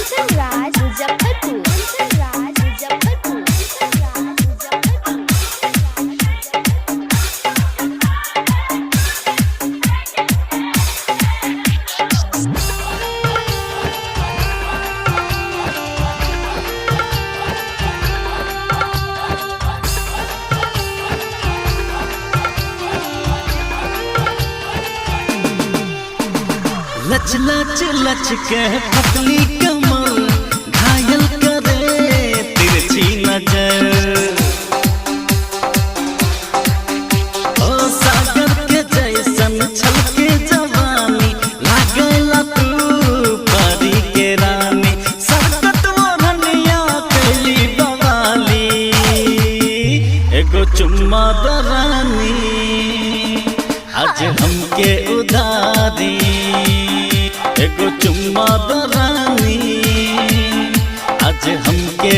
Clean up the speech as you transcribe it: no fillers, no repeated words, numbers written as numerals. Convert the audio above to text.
Kanchan Raj Muzaffarpur, Kanchan Raj Muzaffarpur, Kanchan Raj Muzaffarpur. लच लच लच के पतली कमर घायल करे तिरछी नजर। ओ सागर के जैसन छलके जवानी, लागला तू परी के रानी। सकत मोहनिया कैली बवाली, एगो चुम्मा दरानी आज हमके उधारी। एगो चुम्मा दरानी आज हमके